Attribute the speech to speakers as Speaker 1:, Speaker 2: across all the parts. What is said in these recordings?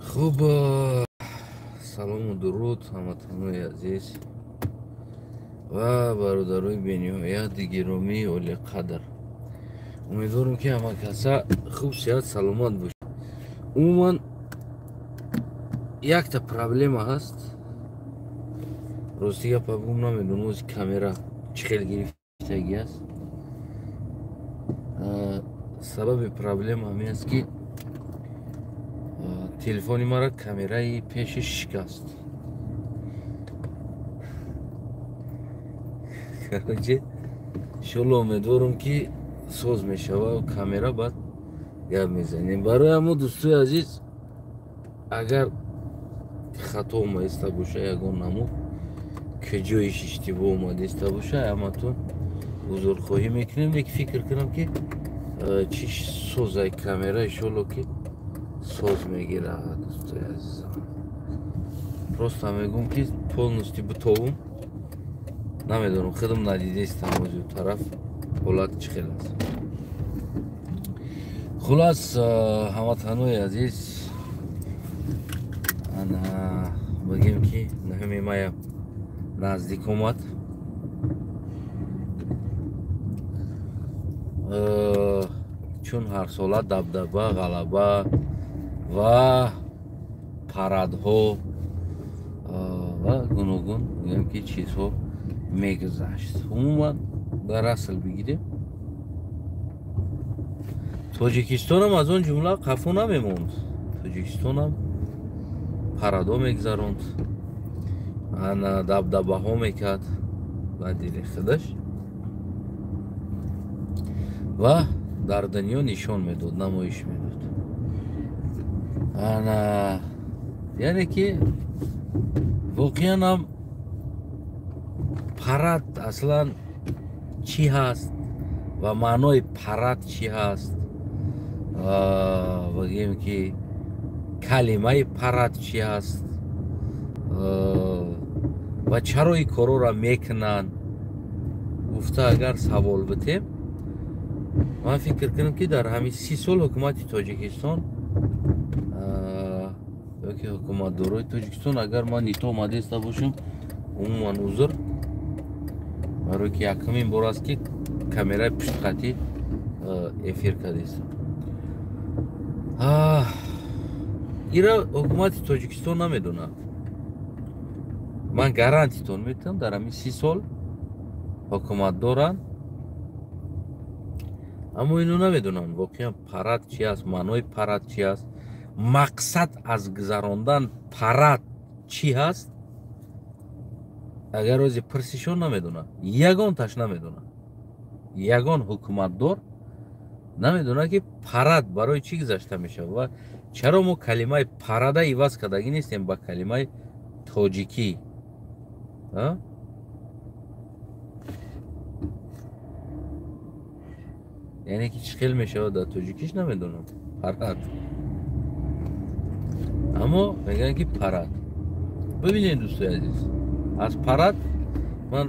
Speaker 1: Хуб, салому дуруд ҳамватанои азиз ва бародарои бениҳоят гиромии олиқадр. Умедворам, ки ҳама каса хуб, сиҳат, саломат бошад. Умуман якта проблема ҳаст. Рости гапа бигӯм, намедонам, ози камера чӣ хел гирифтагӣ аст. Сабаби проблема ҳамин аст, ки телефони мара камераи пеши шикаст. Короче, иншолло, умедворам, ки соз мешава камера, баъд гап мезанем. Барои ҳамо, дӯстои азиз, агар хато омаиста боша, ягон намуд куҷоиш иштибоҳ омадиста боша, ҳаматон узрхоҳӣ мекунем. Лекин фикр кунам, ки чӣ созай камера, иншолло, ки соз мегирад. Дӯстои азизам, просто мегӯм, ки полностью битовум, намедонам, худам надидестам, ози тараф ҳолат чӣ хел аст. Хулас, ҳамватанои азиз, ана бигем, ки 9 мая наздик омад. Чун ҳарсола дабдаба, ғалаба ва парадҳо ва гуногун, гӯем ки, чизҳо мегузашт. Умуман, дар асл бигирем, Тоҷикистонам аз он ҷумла қафо намемонд. Тоҷикистонам парадҳо мегузаронд, ана дабдабаҳо мекард ба дили худаш ва дар дунё нишон медод, намоиш медод. Ана, яъне ки воқеан ҳам парад аслан чӣ ҳаст ва маънои парад чӣ ҳаст, бигем ки калимаи парад чӣ ҳаст ва чаро ин корҳоро мекунанд гуфта агар савол битем, ман фикр кунам, ки дар ҳамин 30 сол ҳукумати Тоҷикистон ёки ҳукуматдорои Тоҷикистон, агар ман нито омадеста бошам, умуман узр, барое ки якумин бор аст, ки камераи пуштқатӣ эфир кардестам. Ира ҳукумати Тоҷикистон намедонад. Ман гарантитон метиҳам, дар ҳамин 30 сол ҳукумат доранд, аммо ино намедонанд воқеан парад чи аст, маънои парад чи аст, мақсад аз гузарондан парад чӣ ҳаст. Агар ози пурсишон, намедонад, ягонташ намедонад. Ягон ҳукуматдор намедонад, ки парад барои чӣ гузашта мешавад ва чаро мо калимаи парада иваз кардагӣ нестем ба калимаи тоҷикӣ. Яъне ки чӣ хел мешавад дар тоҷикиш, намедонам парад, аммо мегӯянд, ки парад. Бибинед, дӯстои азиз, аз парад ман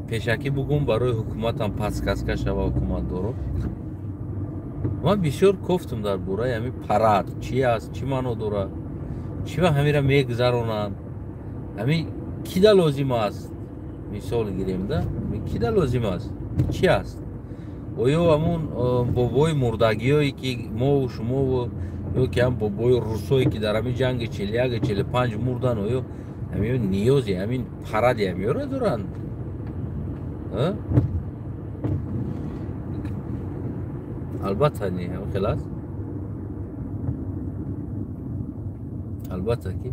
Speaker 1: пешакӣ бугум, барои ҳукуматам подсказка шава. Ҳукуматдоро ман бисёр кофтум дар бораи ҳамин парад чӣ аст, чӣ маъно дорад, чӣ ва ҳамира мегузаронанд, ҳамин кида лозим аст. Мисол гирем да, кида лозим аст, чӣ аст? Оё ҳамун бобои мурдагиҳое, ки мову шумову, ё ки ҳам бобои русое, ки дар ҳамин ҷанги 41, 45 мурдан, оё ҳамин ниёзи ҳамин паради ҳамиёро доранд? Албатта не, ҳам хел аст. Албатта ки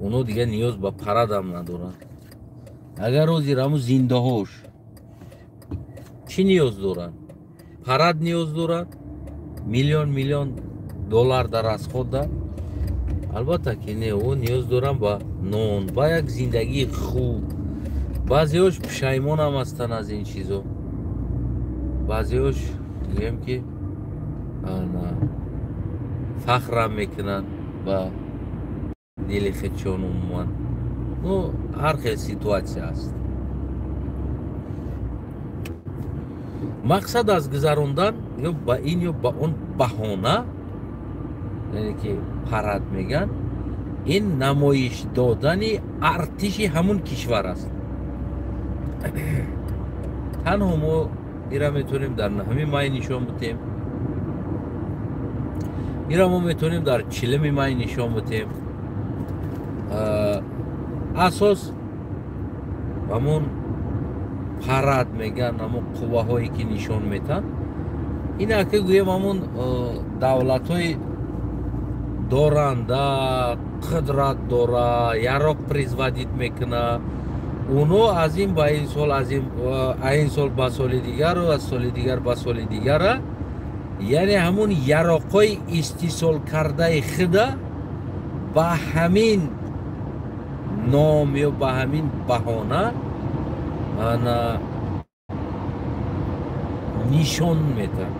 Speaker 1: оно дигар ниёз ба парадам надоранд. Агар ҳозир ҳамун зиндаҳош чӣ ниёз доранд? Парад ниёз доранд? Миллион миллион доллар дар расходда? Албатта ки не. Ӯ ниёз доранд ба нон, ба як зиндагии хуб. Баъзеҳош пушаймонам ҳастанд аз ин чизо, баъзеҳош, гӯем ки, фахрам мекунанд ба дили худшон. Умуман, ну, ҳар хел ситуатсия аст. Мақсад аз гузарондан ё ба ин, ё ба он баҳона. Яъне ки парад меган, ин намоиш додани артиши ҳамун кишвар аст. Танҳо мо ира метавонем дар 9 май нишон бидем, ира мо метавонем дар 40 май нишон бидем. Асос ҳамон парад меган, ҳамон қувваҳое ки нишон метанд, ин ака гӯем ҳамон давлатҳои доранда, қудрат дора, яроқ производит мекуна, уно аз ин ба ин сол, аз ин сол ба соли дигару аз соли дигар ба соли дигара, яъне ҳамун яроқҳои истисол кардаи худа ба ҳамин ном ё ба ҳамин баҳона ана нишон метанд.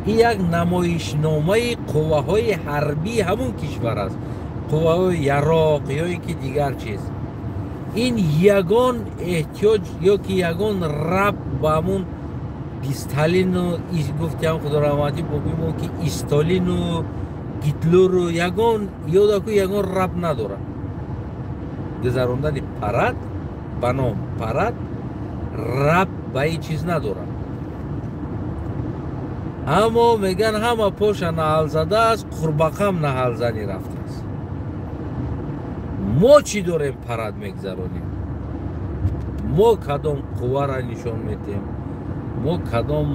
Speaker 1: Ин як намоишномаи қувваҳои ҳарбии ҳамун кишвар аст, қувваҳои яроқ ё ин ки дигар чиз. Ин ягон эҳтиёҷ ё ки ягон рабт ба ҳамун Сталину гуфтиам худораҳматӣ бобимо ки Сталину Гитлеру ягон ёдаку ягон рабт надорад. Гузарондани парад ба ном парад рабт ба ин чиз надорад. Аммо меган ҳама поша наҳал задааст, қурбақам наҳалзанӣ рафтааст. Мо чӣ дорем парад мегузаронем? Мо кадом қуввара нишон метем? Мо кадом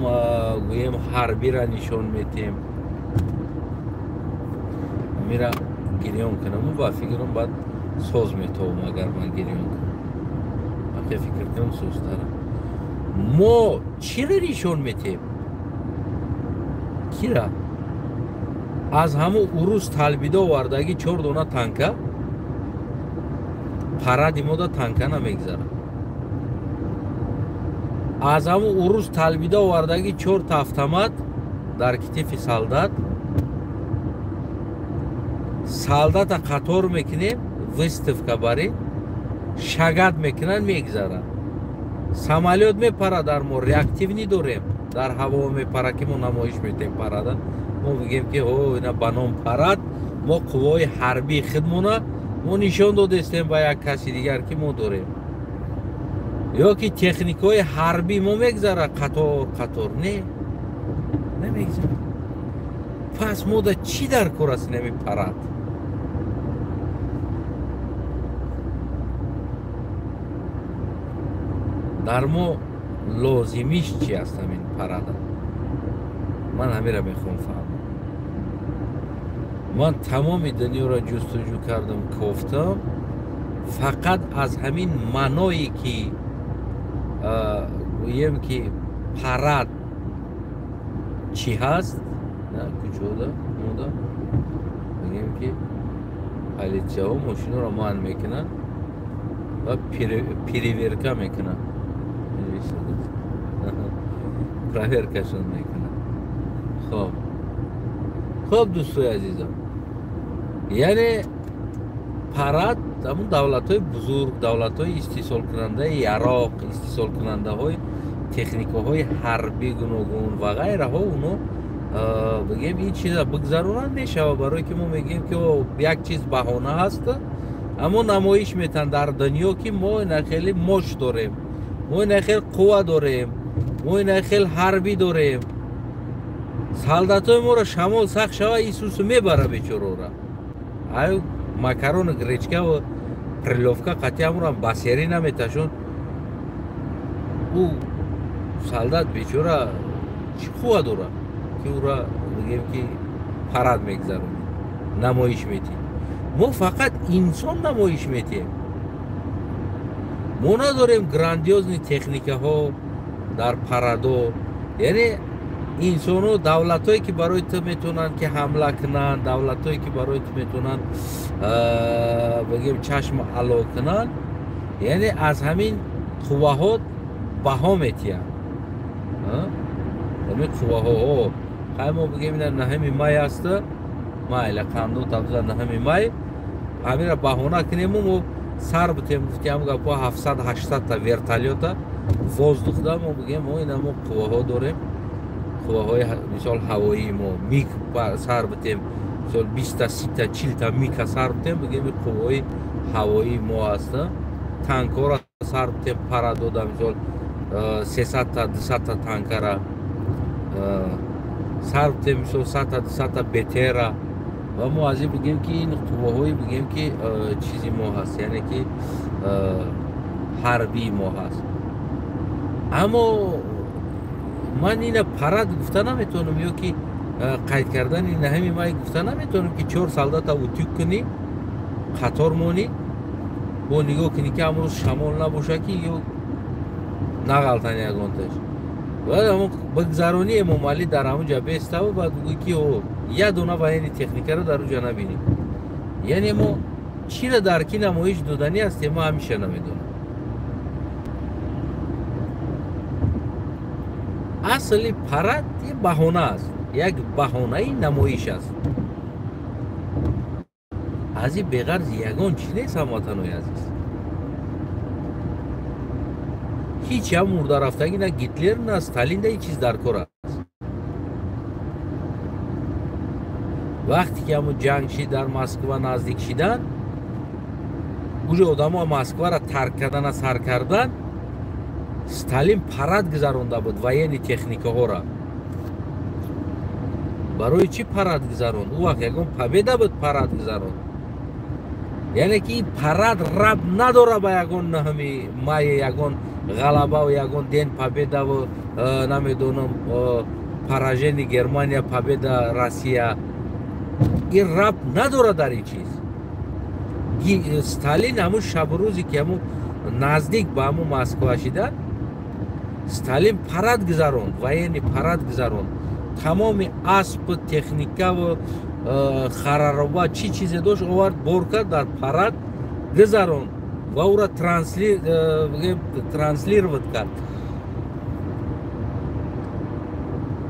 Speaker 1: гӯем ҳарбира нишон метем? Мира гирён кунаму ба фикрам баъд соз метовам, агар ман гирён кунам. Вақте фикр кунам созтарам. Мо чиро нишон метем? Кира? Аз ҳамун урус талбида овардаги 4 дона танка паради мода танка намегзарад. Аз ҳамун урус талбида овардаги 4 та автомат дар китифи солдат, солдата қатор мекунем, выставка барӣ шагат мекунанд, мегзарад. Самолёт мепара дар мо, реактивни дорем, дар ҳаво мепара ки мо намоиш метем парада. Мо бигем ки о ина ба ном парад, мо қувваҳои ҳарбии худмона мо нишон додестем ба як каси дигар ки мо дорем. Ё ки техникаҳои ҳарбӣ мо мегзара қатор қатор, не намегзара. Пас мода чӣ дар кор аст инами парад? Дар мо лозимиш чи аст ҳамин парада? Ман ҳамира мехоҳам фаҳмам. Ман тамоми дунёро ҷустуҷӯ кардам, кофтам, фақат аз ҳамин маъное ки гӯем ки парад чӣ ҳаст, куҷода мода мегӯем ки политсияҳо мошиноро манъ мекунанд ва переверка мекунанд, проверкашон мекунанд. Хоб хоб дӯстои азизам, яъне парад ҳамун давлатҳои бузург, давлатҳои истеҳсолкунандаи яроқ, истеҳсолкунандаҳои техникаҳои ҳарбӣ гуногун ва ғайраҳо, уно бигем ин чиза бигзаронанд мешавад, барое ки мо мегӯем ки як чиз баҳона ҳаст, аммо намоиш метанд дар дунё ки мо ина хеле мош дорем, мо ина хел қувва дорем, мо ина хел ҳарбӣ дорем. Солдатҳои моро шамол сахт шава, Исусу мебара бечорора. Ай макарону гречкаву приловка қатъиамро басерӣ наметашон. Ӯ солдат бечора чӣ қувва дора ки ӯра бигем ки парад мегзаронем, намоиш метиҳем? Мо фақат инсон намоиш метиҳем. Мо надорем грандиозни техникаҳо дар парадо. Яъне инсонҳо, давлатҳое ки барои ту метавонанд ки ҳамла кунанд, давлатҳое ки барои ту метавонанд бигем чашм ало кунанд, яъне аз ҳамин қувваҳо баҳо метиҳанд. Ҳамин қувваҳо қай мо бигем ина 9 май аст, майла қандо табза 9 май, ҳаминро баҳона кунему мо сар битем, гуфтиам гапҳо 700-800 та вертолёта воздухда мо бигем мо ина мо қувваҳо дорем, қувваҳои мисол ҳавоии мо миг сар битем, Мисол 20-та, 30-та, 40-та мика сар битем, бигем қувваҳои ҳавоии мо ҳаста. Танкҳоро сар битем, пара дода, мисол 300-та, 200-та танкара сар битем, мисол 100-та, 200-та БТРа. Ва мо аз ин бигем ки ин қувваҳои бигем ки чизи мо ҳаст, яъне ки ҳарбии мо ҳаст. Аммо ман ина парад гуфта наметавонам, ё ки қайд кардани наҳами май гуфта наметавонам, ки 4 солдата утюг кунӣ, қатор монӣ, бо нигоҳ кунӣ ки амрӯз шамол набоша, ки ё нағалтани ягонташ. Баъд ҳамон бигзаронӣ Эмомалӣ дар ҳамон ҷа беставу баъд бигӯй ки о як дона военный техникаро дар уҷа набинӣ. Яъне мо чиро дар ки намоиш доданӣ ҳастем, мо ҳамеша намедонам. Асли парад баҳона аст, як баҳонаи намоиш аст. Аз ин беғарз ягон чиз нест, ҳамватанои азиз. Ҳеҷ ҳам мурдарафтагӣ на Гитлер, на Сталин, ҳеҷ чиз дар кор аст. Вақте ки ҳамун ҷанг шид, дар Москва наздик шидан, уже одамо Москваро тарк кардана сар кардан, Сталин парад гузаронда буд военный техникаҳоро. Барои чӣ парад гузаронд? Ӯ вақт ягон победа буд парад гузаронд. Яъне ки парад раб надора ба ягон наҳами май, ягон ғалабаву ягон день победаву, намедонам, поражение Германия, победа Россия. Ин раб надора дар ин чиз. Сталин ҳамун шабу рӯзе ки ҳамун наздик ба ҳамун Москва шидан, Сталин парад гузаронд, военный парад гузаронд. Тамоми асп, техникаву харароба чӣ чизе дошт овард, бор кард, дар парад гузаронд ва ӯро транслировать кард.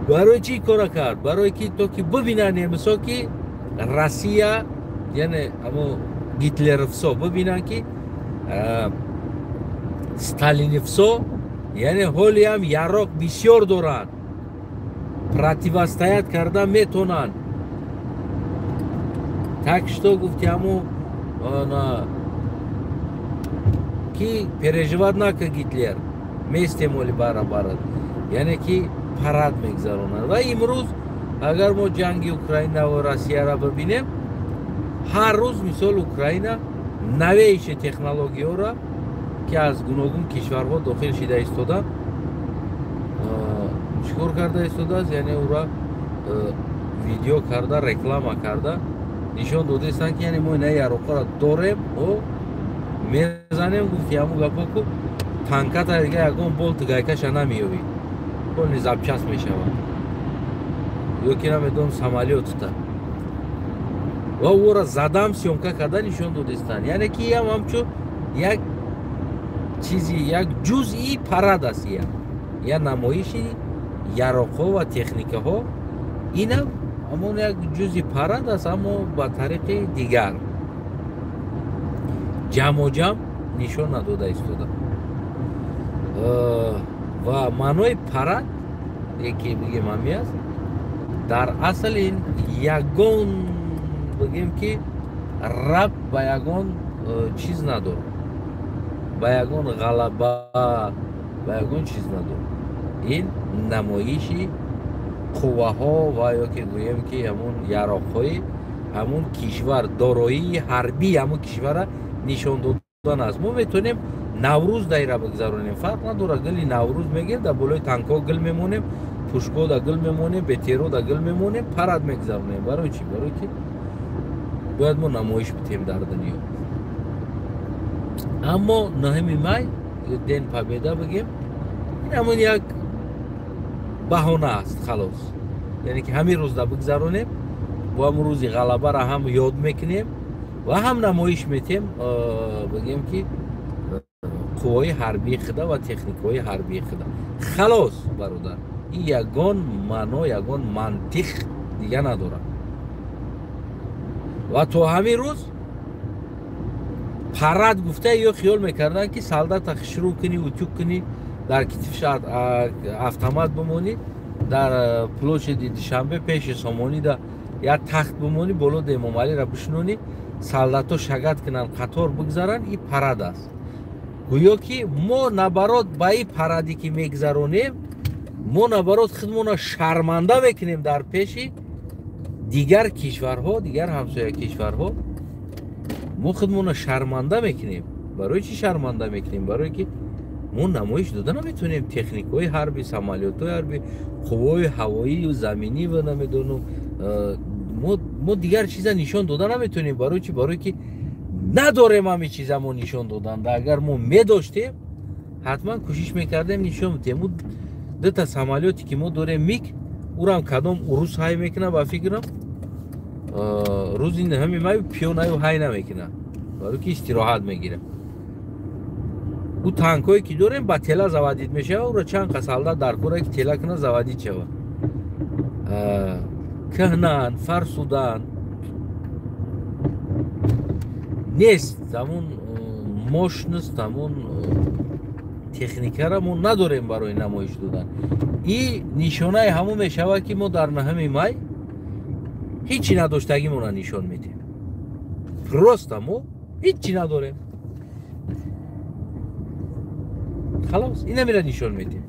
Speaker 1: Барои чӣ кора кард? Барои ки то ки бибинанд немисо ки Россия, яъне ҳамун гитлеровсо бибинанд ки сталиновсо, яъне ҳолиам яроқ бисёр доранд, противостоять карда метонанд. Так что гуфти ҳамун ки переживать нака Гитлер, местем оли барабарад. Яъне ки парад мегузаронанд. Ва имрӯз агар мо ҷанги Украина ва Россияро бибинем, ҳар рӯз мисол Украина новейшие технологияро ки аз гуногун кишварҳо дохил шида истода, чӣ кор карда истодааст? Яъне ӯра видео карда, реклама карда нишон додаистанд, ки яъне мо ина яроқҳоро дорем, о мезанем. Гуфти ҳамун гапо ку танката дига ягон болт гайкаша намеёбӣ, полни запчас мешавад, ё ки намедонам самолётта. Ва ӯро задам съёмка карда нишон додаистанд. Яъне ки ям ҳамчун як чизи, як ҷузъи парад аст, я намоиши яроқҳо ва техникаҳо. Инам ҳамон як ҷузъи парад аст, аммо ба тариқи дигар ҷамъоҷамъ нишон надода истода. Ва маънои парад яке бигем ҳами аст, дар асл ин ягон бигем ки раб ба ягон чиз надорад, ба ягон ғалаба, ба ягон чиз надорад. Ин намоиши қувваҳо ва ё ки гӯем ки ҳамун яроқҳои ҳамун кишвар, дороии ҳарбии ҳамун кишварра нишон додан аст. Мо метавонем Наврӯз дайра бигзаронем, фарқ надорад. Гили Наврӯз мегирем, дар болои танкҳо гил мемонем, пушкҳо да гил мемонем, БТРо да гил мемонем, парад мегзаронем. Барои чӣ? Барои ки бояд мо намоиш битем дар дунё. Аммо 9 май, День Победа бигем, ин ҳамон як баҳона аст, халос. Яъне ки ҳамин рӯзда бигзаронем, бо ҳамун рӯзи ғалабаро ҳам ёд мекунем ва ҳам намоиш метем, бигем ки қувваҳои ҳарбии худа ва техникаҳои ҳарбии худа. Халос, бародар, ин ягон маъно, ягон мантиқ дига надорад. Ва то ҳамин рӯз парад гуфта ё хиёл мекарданд ки солдата шурӯъ кунӣ, утюг кунӣ, дар китифш автомат бимонӣ, дар площади Душанбе пеши Сомонида Як тахт бимонӣ, боло Эмомалиро бишинонӣ, солдатҳо шагат кунанд, қатор бигзаранд, и парад аст. Гӯё ки мо наоборот ба и параде ки мегзаронем, мо наоборот худмонро шарманда мекунем дар пеши дигар кишварҳо, дигар ҳамсоя кишварҳо. Мо худмонро шарманда мекунем. Барои чӣ шарманда мекунем? Барое ки мо намоиш дода наметавонем техникаҳои ҳарбӣ, самолётҳои ҳарбӣ, қувваҳои ҳавоию заминӣ ва намедонам, мо дигар чиза нишон дода наметавонем. Барои чӣ? Барое ки надорем ҳамин чиза мо нишон доданда. Агар мо медоштем, ҳатман кӯшиш мекардем нишон бидиҳем. Ӯ дута самолёте ки мо дорем, МиГ, ӯрам кадом урус ҳай мекунад, ба фикрам рӯзи ҳами май пиёнаю ҳай намекунад, барое ки истироҳат мегирад. Ӯ танкҳое ки дорем ба тела заводить мешавад, ӯро чанд қа солдат дар кора ки тела кунад, заводить шавад. Кӯҳнан, фарсудан нест, ҳамун мощность, ҳамун техникара мо надорем барои намоиш додан. И нишонаи ҳамон мешавад ки мо дар 9 май ҳичи надоштагимонро нишон медиҳем. Просто мо ҳичи надорем. Халос, инамира нишон медиҳем.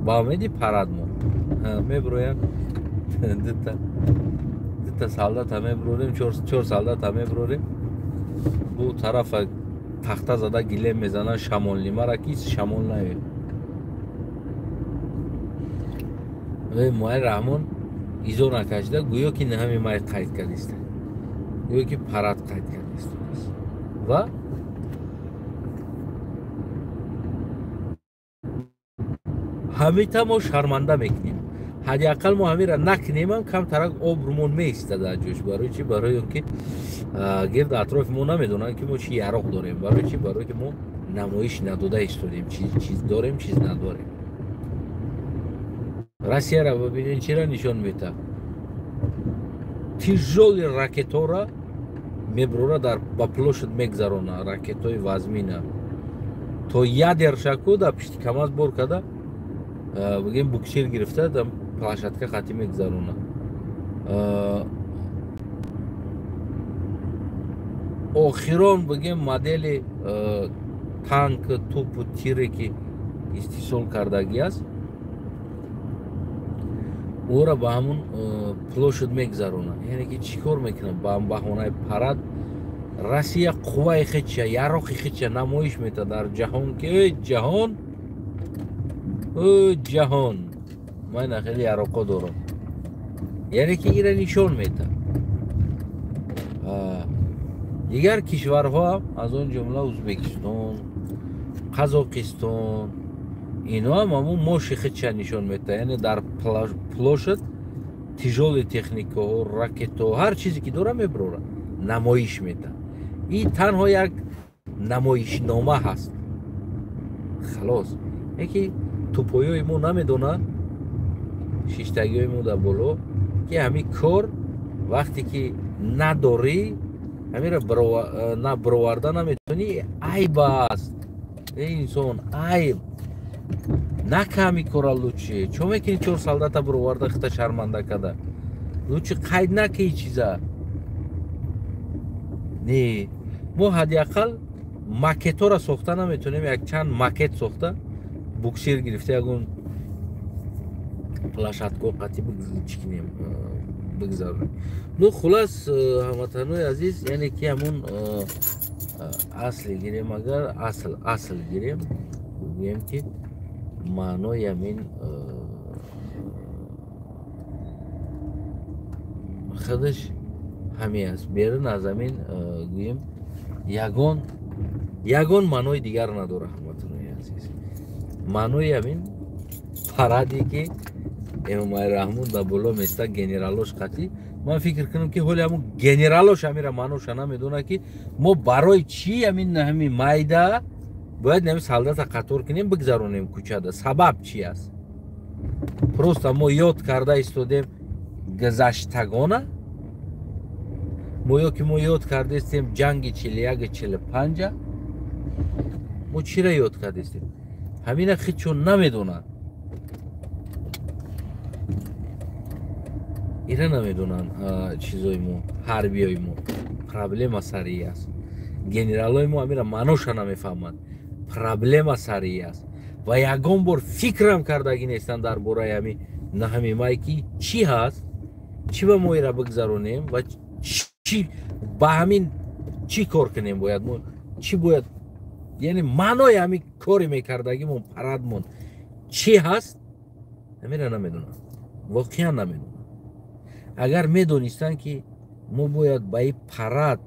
Speaker 1: Ба умеди парад мо меброянд, дута солдата меброрем, чор солдата меброрем. Бу тарафа тахта зада гилем мезананд, шамолнимара ки шамол наёяд. Эмомалӣ Раҳмон изо накашида, гӯё ки 9 май қайд кардиста, гӯё ки парад қайд кардиста. Ва ҳамита мо шарманда мекунем. Ҳадди ақал мо ҳамира накунемам, камтарак обрумон меистад аз ҷош. Барои чӣ? Барои он ки гирд атрофи мо намедонанд ки мо чӣ яроқ дорем. Барои чӣ? Барои ки мо намоиш надода истодем, чиз дорем, чиз надорем. Россияра бибинед, чира нишон медиҳад. Тяжёлый ракетора меброра, дар ба площадь мегзарона, ракетҳои вазмина то ядершаку дар пишти КамАЗ бор карда, бигем, буксир гирифта, дар площадка қатӣ мегзарона. Охирон, бигем, модели танк, тупу, тире ки истисол кардагӣ аст, ӯро ба ҳамун площадь мегзарона. Яъне ки чӣ кор мекунад? Ба баҳонаи парад Россия қувваи хеча, яроқи хеча намоиш метад дар ҷаҳон ки эй ҷаҳон, эй ҷаҳон, ман хеле яроқо дорам. Яъне ки ира нишон метад. Дигар кишварҳо, аз он ҷумла Ӯзбекистон, Қазоқистон, ино ҳам ҳамун моши хеча нишон метад. Яъне дар площадь тяжёлый техникаҳо, ракетҳо, ҳар чизе ки дора меброра, намоиш метад. И танҳо як намоишнома ҳаст. Халос. Яки тӯпоёи мо намедонанд, шиштагиҳои мо дар боло, ки ҳамин кор вақте ки надорӣ, ҳамира бироварда наметавонӣ, айб аст. Эй инсон, айб. Нака ҳамин кора лучше. Чо мекунӣ чор солдата бироварда хита шарманда карда? Лучше қайд накӣ чиза. Не, мо ҳадди ақал макетҳоро сохта наметавонем, якчанд макет сохта, буксир гирифта ягон площадко қатӣ чикунем, бигзаронем. Ну хулас, ҳамватанои азиз, яъне ки ҳамун асли гирем, агар асл гирем, гӯем ки маънои ҳамин худаш ҳамин аст. Берун аз ҳамин гӯем ягон маънои дигар надорад, ҳамватанои азиз. Маънои ҳамин параде ки Эмомалӣ Раҳмон дар боло места генералош қатӣ, ман фикр кунам ки ҳоли ҳамун генералош ҳамира маъноша намедонад ки мо барои чӣ ҳамин ҳамин майда бояд ҳамин солдата қатор кунем, бигзаронем кӯчада. Сабаб чӣ аст? Просто мо ёд карда истодем гузаштагона, мо ё ки мо ёд кардаистем ҷанги 41-45, мо чира ёд кардаистем? Ҳамина хичо намедонад. Ира намедонанд чизои мо, ҳарбиёи мо. Проблема сари аст. Генералои мо амира маъноша намефаҳманд. Проблема сари аст. Ва ягон бор фикрам кардагӣ нестанд дар бораи ҳами наҳами май ки чӣ ҳаст, чӣ ба мо ира бигзаронем ва чӣ ба ҳамин чӣ кор кунем бояд мо, чӣ бояд, яъне маънои ҳамин кори мекардагимон парадмон чӣ ҳаст, ҳамира намедонам, воқеан намедонам. Агар медонистанд ки мо бояд ба ин парад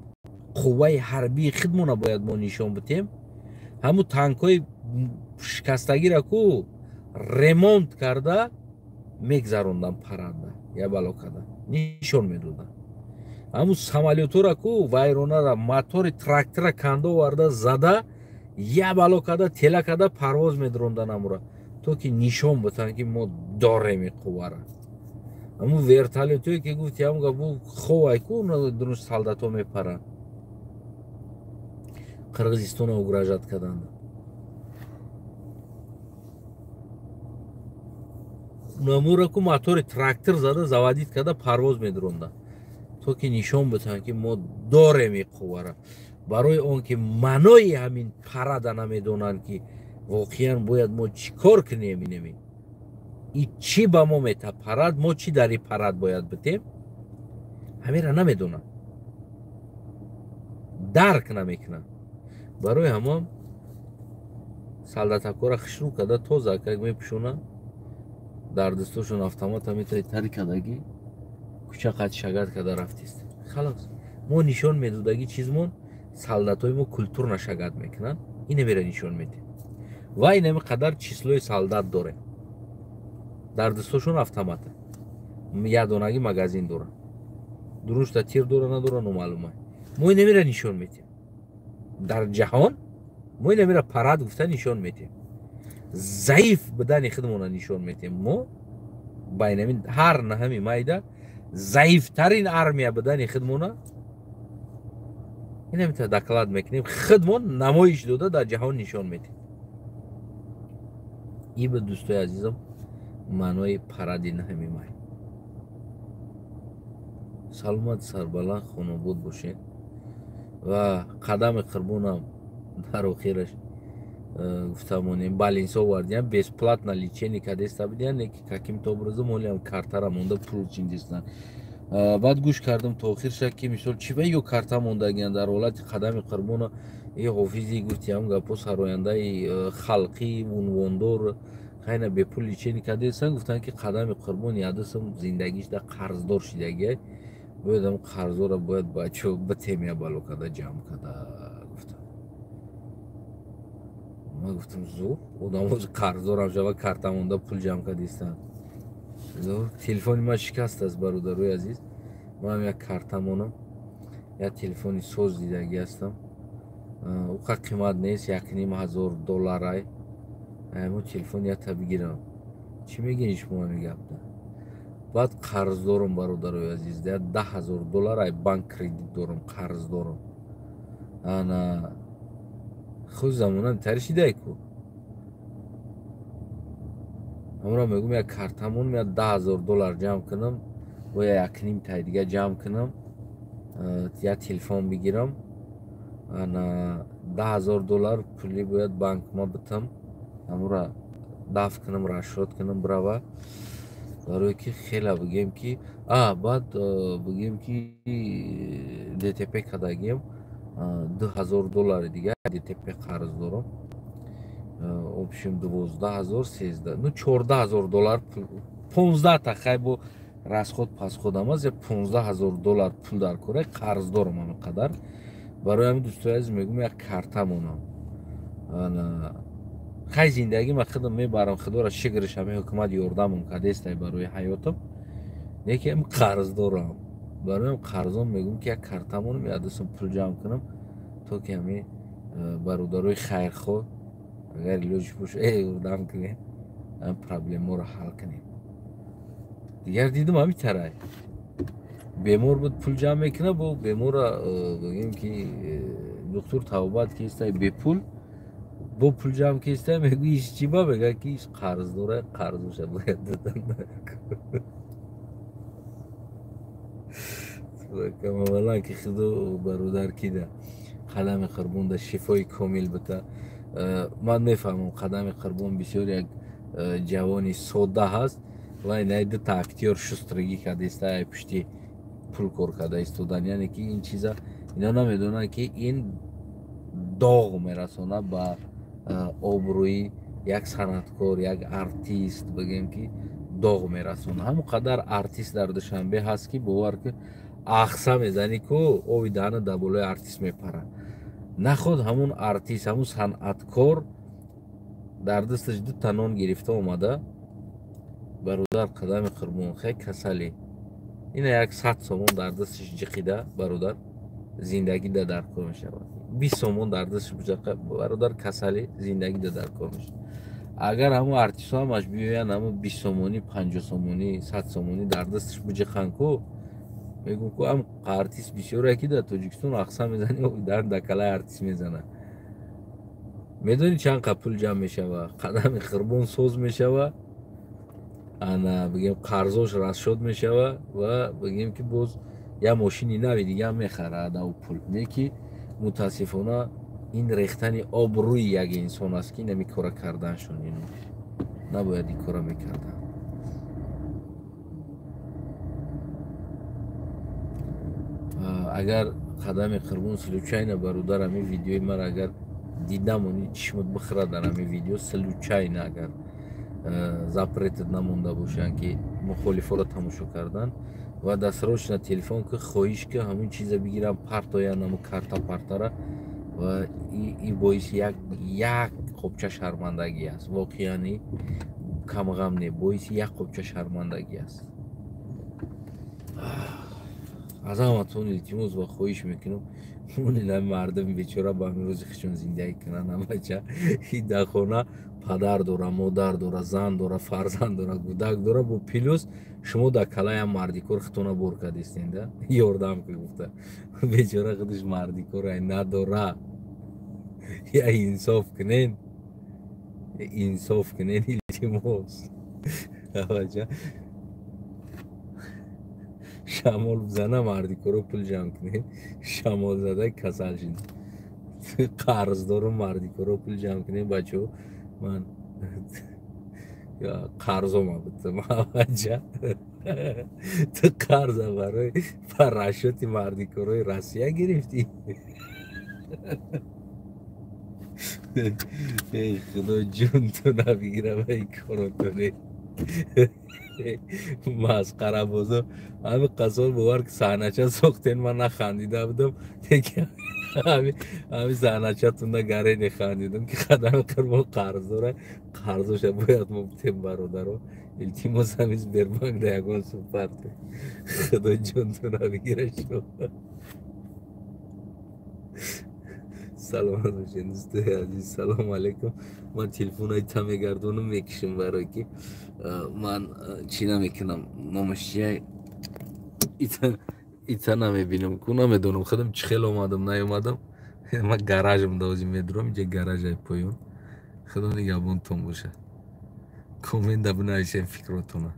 Speaker 1: қувваи ҳарбии худмона бояд мо нишон битем, ҳамун танкҳои шикастагиро ку ремонт карда мегзаронданд парада, я бало карда нишон медоданд. Ҳамун самолётҳоро ку вайронара мотори трактора канда оварда зада я бало карда тела карда парвоз медронданд амура, то ки нишон битанд ки мо дорем ин қуввара. Ҳамун вертолётҳое ки гуфти ҳамун гапу ховай ку дурус солдатҳо мепаранд, Қирғизистонро угрожать карданд. Намура ку мотори трактор зада заводить карда парвоз медронданд, то ки нишон битанд ки мо дорем ин қуввара. Барои он ки маънои ҳамин парада намедонанд ки воқеан бояд мо чӣ кор кунем, инеми и чӣ ба мо мета парад, мо чӣ дар ин парад бояд битем, ҳамира намедонанд, дарк намекунанд. Барои ҳамон солдатакора хушрӯ карда тоза как мепӯшонанд, дар дастошон автомата метаи тари кардагӣ кӯча қад шагат карда рафтист. Халос, мо нишон медодагӣ чизмон солдатҳои мо культурна шагат мекунанд, инамера нишон медиҳем. Ва инами қадар числои солдат дорем, дар дастошон автомата, ядонагӣ магазин доранд, дурушта тир дора надора номаълума. Мо инамера нишон медиҳем дар ҷаҳон, мо инамера парад гуфта нишон медиҳем, заиф будани худмона нишон медиҳем. Мо ба инами ҳар наҳами майда заифтарин армия будани худмона инамита доклад мекунем, худмон намоиш дода дар ҷаҳон нишон медиҳем. И ба дӯстои азизам маънои паради наҳами май. Саломат, сарбаланд, хонобод бошед ва қадами қурбонам дар охираш гуфта монем балинсо овардиям, бесплатно лечение кадеста бидиям, не ки каким-то образом олиам картара монда пул чиндистан. Баъд гӯш кардам то охирша ки мисол чӣ ба ё карта мондагиян дар ҳолати қадами қурбона. И ҳофизи гуфтиям гапо сарояндаи халқӣ унвондор хайна бепул лечение кадестан, гуфтанд ки қадами қурбон ядасам зиндагишда қарздор шидагия, бояд ам қарзора бояд бачо битемия бало карда ҷамъ карда гуфтам. Ман гуфтам зур одамо қарздорам шава карта монда пул ҷамъ кардистанд. Зур телефони ман шикаст аст бародарои азиз, ман як карта монам, як телефони соз дидагӣ ҳастам, уқа қимат нест, 1,5 ҳазор долларай. Ҳамун телефон якта бигирам. Чӣ мегӯед шумо ҳамин гапда? Баъд қарз дорам бародарои азиз, 10 000 доллар ай банк кредит дорам, қарз дорам. Ана худ замона тари шидай ку. Ҳамура мегӯм як картамон як 10 000 доллар ҷамъ кунам, бояд 1,5 тай дига ҷамъ кунам, як телефон бигирам. Ана 10 000 доллар пули бояд банк ма битам, ҳамура даф кунам, расчёт кунам бирава. Барое ки хела бигем ки баъд бигем ки ДТП кардагием, 2000 доллари дига ДТП қарз дорам. Общем 12 000, 13, ну 14 000 доллар, 15 та хай бо расход пасходам аст, 15 000 доллар пул дар кора қарз дорам ҳамин қадар. Барои ҳамин дӯстои азиз мегӯм як карта монам. Хай зиндагӣ ман худам мебарам, худоро шукрш ҳамин ҳукумат ёрдамам кардестай барои ҳаётам, лекин қарз дорам. Барои қарзом мегӯм ки як карта монам, як дастам пул ҷамъ кунам, то ки ҳамин бародарои хайрхоҳ агар илоҷ боша ёрдам кунем, ҳамин проблемаро ҳал кунем. Дигар дидам ҳамин тарай бемор буд, пул ҷамъ мекунад, бо бемора бигем ки доктор тавбат кестай бепул, бо пул ҷамъ кестай, мегӯ иш чӣ ба, мега ки иш қарз дора, қарзоша бояд додан. Аввалан ки худо бародар кида Қадами Қурбон да шифои комил бита. Ман мефаҳмам, Қадами Қурбон бисёр як ҷавони содда ҳаст ва инаи дута актёр шустрагӣ кардаиста, ай пушти пул кор карда истодан. Яъне ки ин чиза ино намедонанд, ки ин доғ мерасонад ба обрӯи як санъаткор, як артист, бигем ки доғ мерасонад. Ҳамон қадар артист дар Душанбе ҳаст, ки бовар ки ахса мезанӣ ку оби даҳана дар болои артист мепарад. Наход ҳамун артист, ҳамун санъаткор дар дасташ дута нон гирифта омада. Бародар Қадами Қурбон хе касалӣ, ина як 100 сомон дар дасташ ҷиқида, бародар, зиндагӣ да дар кор мешавад. 20 сомон дар дасташ буҷақа, бародар, касалӣ, зиндагӣ да дар кор мешавад. Агар ҳамун артистҳо ҳамаш биёянд, ҳамун 20 сомонӣ, 50 сомонӣ, 100 сомонӣ дар дасташ буҷиқанд ку, мегӯм ку ҳам артист бисёре ки дар Тоҷикистон ахса мезанӣ, дар дакалаи артист мезанад. Медонӣ чанд қа пул ҷамъ мешава? Қадами Қурбон соз мешава, ана бигем қарзош расшод мешава ва бигем ки боз як мошини нави дига ҳам мехарад ав пул. Не ки мутаассифона ин рехтани обрӯи як инсон аст, ки инами кора карданшон, ино набояд ин кора мекардан. Агар Қадами Қурбон случайно, бародар, ҳамин видеои мара агар дидамони, чишмот бихӯрад дар ҳамин видео случайно, агар запретат намонда бошанд ки мухолифоро тамошо кардан, ва дасрочно телефон ки хоҳиш ки ҳамун чиза бигирам, партоян ҳамун карта партара, ва и боиси як қопча шармандагӣ аст. Воқеан камғам не, боиси як қопча шармандагӣ аст. Аз ҳаматон илтимос ва хоҳиш мекунам, монина мардуми бечора ба ҳамин рӯзи худшон зиндагӣ кунанд. Ҳамача дар хона падар дора, модар дора, зан дора, фарзанд дора, гудак дора, бо плюс шумо дар калаям мардикор худтона бор кардистен да ёрдам ки гуфта. Бечора худаш мардикор ай надора. Я инсоф кунен, инсоф кунен, илтимос. Ҳамача шамол бизана, мардикоро пул ҷамъ кунед. Шамол зада касал шид, қарздору мардикоро пул ҷамъ кунед. Бачаҳо, ман қарзома бутам. Ҳамаҷа ту қарза барои парашюти мардикорои Россия гирифтӣ. Эй худо, ҷун ту набигира ба ин коротоне масқарабозо. Ҳами қасор бовар ки саҳнача сохтен, ман нахандида будам, ҳами саҳначатунда гарене хандидам, ки Қадами Қурбон қарз дора, қарзоша бояд мо бутем. Бародаро, илтимос, ҳами Сбербанк да ягон супарт, худо ҷонту набигира. Шумо саломат бошед, дӯстои азиз. Салому алайкум. Ман телефонои та мегардонам, мекишам, барое ки ман чӣ намекунам, номаш чия, ита намебинам ку, намедонам худам чӣ хел омадам, наомадам. Ман гаражам давози медурам, инҷа гаражаи поён. Худо нигаҳбонтон бошад. Коммента бинависем фикротона.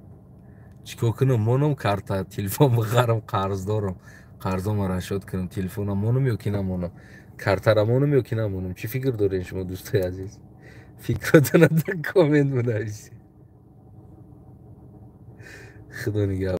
Speaker 1: Чӣ кор кунам? Монам карта, телефон бихарам, қарз дорам, қарзома расшод кунам, телефона монам ё ки намонам, картара монам ё ки намонам? Чӣ фикр дорем шумо, дӯстои азиз? Фикротона дар коммент бинависед. Худо нигаҳбон.